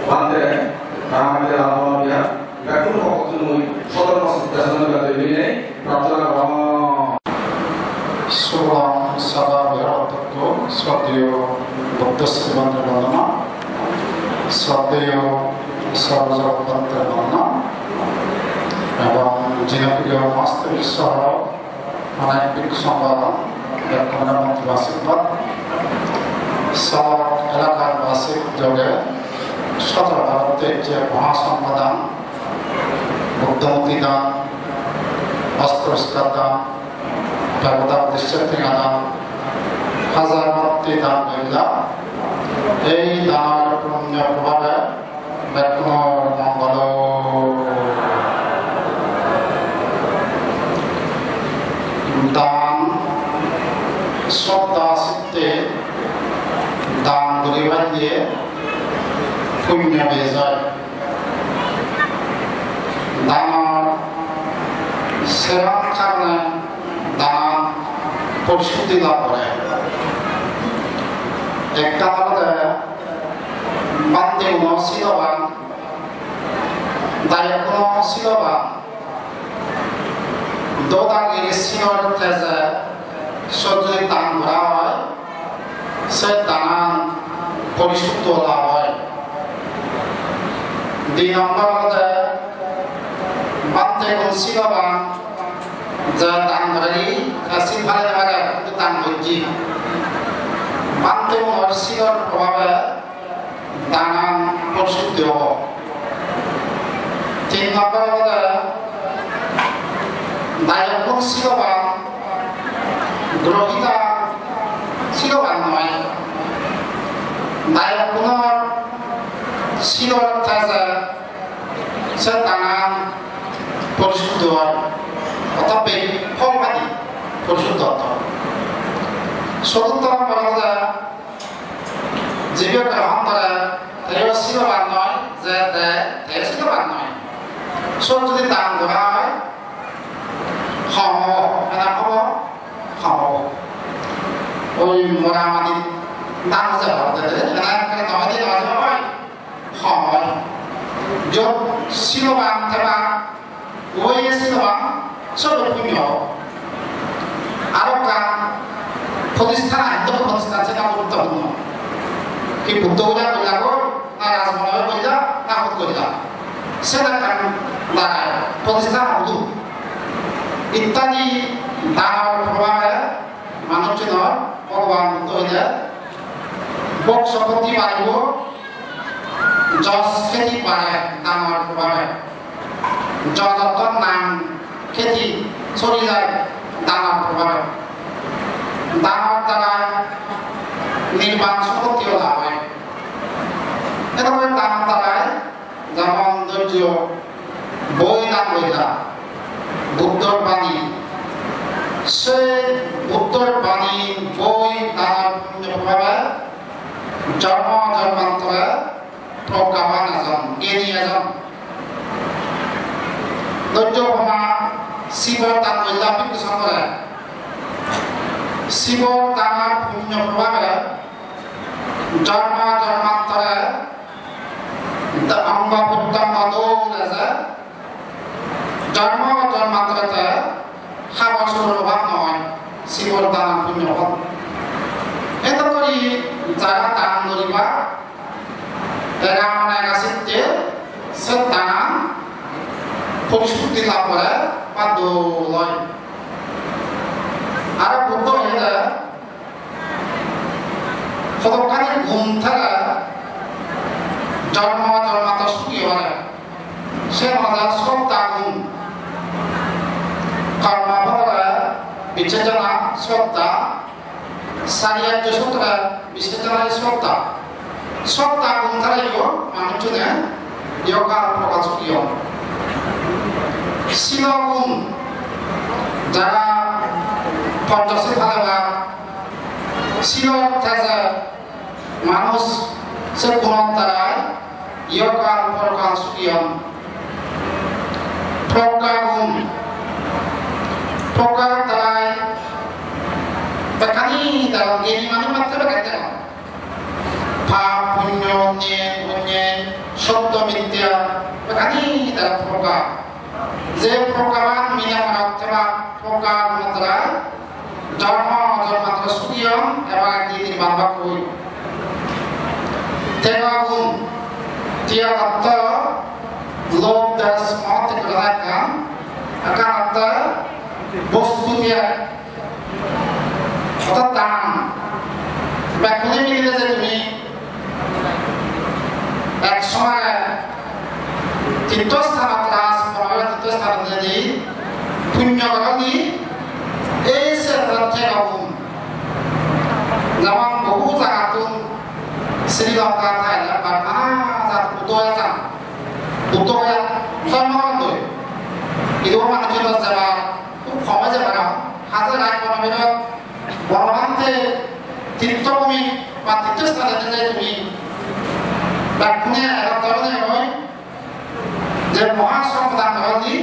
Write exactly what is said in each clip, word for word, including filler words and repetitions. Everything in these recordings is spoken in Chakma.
Bhante, tara mane Radha Mohan Vihar, bekkun pokkottun mui sodhormo sikkha sanjana debine prarthona gorong. Sulang sada vihar odhyokko, sroddheyo Buddho Sri Bhante bondona, sroddheyo Sarva Jagat Bhante bondona, ebong jinopriyo master soho onek bhikkhu songho, bekkunore mondirbad, soho elakar basi joge sodor Bharotte je Mahasongho dan, Buddho murti dan, Ostaporiskar dan, Debadebar uddisse tenga dan, hajar batti dan goilla, ei danor punyo probhabe bekkunor mongol. Dan, sroddha sitte dan guri palle punyo bej oi. Danor sebar karone danan porisuddhi lab gore. Ekkan olode bhanteguno siloban, dayokkuno siloban, dodagir silor teje sot jodi dan gora oi, se danan porisuddho lab oi. Di nombor olode bhantegun siloban, je dan goregi, te sil pale no pare, hintu dan gojje. Bhantegunor silor probhabe danan porisuddhi obo. Tin nombor olode dayokkun siloban, grohita siloban noi. Dayokkunor silor teje se danan porisuddho oi. Orthat bek phol padi porisuddho ortho. Sotutto nombor olode jibe grohon gore, teyo siloban noi, je de, teyo siloban noi. Sot jodi dan gora oi, hom obo, ena hom obo, hom obo. Oi mora madi dan je obo, de, de, ena ekkere noi de, noi de, oi, hom oi. Jot siloban theba, oi, siloban, sobe punyo. Aro ekkan protisthan, hintu protisthan sena guruttopurno. Hi Buddho puja golla goi, na Raj Mohotsab golla, na hut golla. Sena ekkan darai, protisthan hudu. Ittadi danor probhabe manuchunor Bhogoban Buddho hoide, bhog sompotti baribo, jos kheti bare danor probhabe. Jos ortho nan kheti sori jai danor probhabe. Danor darai nirban sompotti o lab oi. Edokkore danor darai jemon dhoijjo boi dan goilla, Buddhor bani, se Buddhor bani boi danor punyo probhabe jormo jormantore proggaban ejon, gyani ejon. Dhoijjo upoma Sibor dan goilla bhikkhu songhore. Sibor danor punyo probhabe jormo jormantore da-, ongo prottongo dol eje, jormo jormantore te habor subor obab noi, Sibor danor punyo phol. Edokkori jara dan guriba, ega mone ega sitte se danan porisuddhi lab gore ba dol oi. Aro Buddho hoide, hodokkani gun thele jormo jormantor sugi oi pare. Siyen olode sroddha gun. Kormo pholore bicchejona sroddha, sari arjo sutre bicchejona sroddha. Sroddha gun theleyo manuchune ihokal porokal sugi on. Silo gun, jara Ponchosil palebar, silor teje manuj se gunor darai ihokal porokal sugi on. Progga gun, proggar darai bekkani degong, gyani manuj mattor bekkani degong. Pap, punyo, nyen, punyo, Sotto mitya, bekkani tara progga. Je proggaban mine monot theba, progga gunot tara jormo jormantor sugi on, ebong ekdin nirban bhog hoi. Tega gun, tiya otto, lobh des moh teg gora ekkan, ekkan otto, bostu tiya. Orthat dan, bekkune mile je tumi ek somoy tirtho sthanot, Raj Purabhaya tirtho sthanot jeinei punyo gorode, ei se tega gun. Jemon bohu jagattun Sri Lanka, Thailand, ba nana jat Buddho ejan, Buddho ejan, dhormo gotton. Idu manuj jodon jebar hub hom oi je para, hajar ek bono bidire Bhogobante tirtho bhumi ba tirtho sthane jeinei tumi bekkune ek dhorone oi je moha songhodan gorode,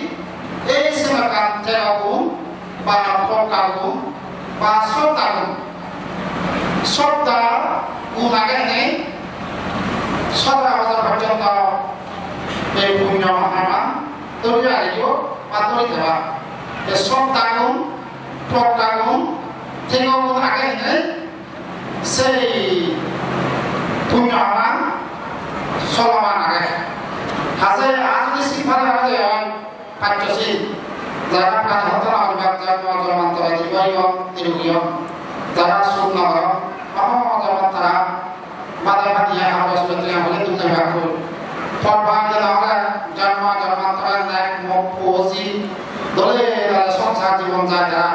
ei sedokkani tega gun ba progga gun ba sroddha gun. Sroddha gun age hene sotoro bojor porjonto ei punyo haman dhori ragiyo ba dhori theba. Ei sroddha gun, progga gun, tega gun age hene sei punyo haman soloman age. Haje ar jodi sin pare age, oi paccho sin. Jara prani hotta na guribar, jormo jormantore dirghayu on, nirogi on. Jara suk no goron, hono jormot tara bade bade aro suk no pele duk no pebak. Por bade na ole jormo jormantore nek mok puo ji dole dale songsar jibon jai tara.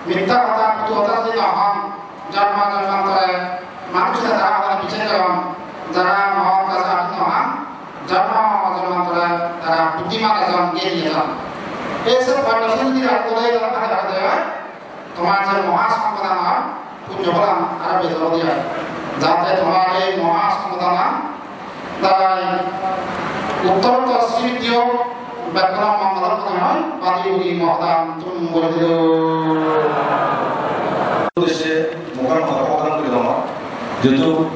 Mittha hoda, kutu hoda jodi no hon, jormo jormantore manuj hoi tara hoi bichar goron, jara mohon gaja abi no hon, jormo jormantore tara buddhiman ejon, gyani ejon. Ei se phono sindi rakho le tara bhage bhage de, tomar je moha sompodan, punyo pholan aro bej oi de. Jate tomar ei moha sompodan darai uttorottor sriddhi ok, bekkunor mongolor kamonai, badi udi mohodan tum guri dilo. Uddeshe mukhan hoda hoda guri dong, jehetu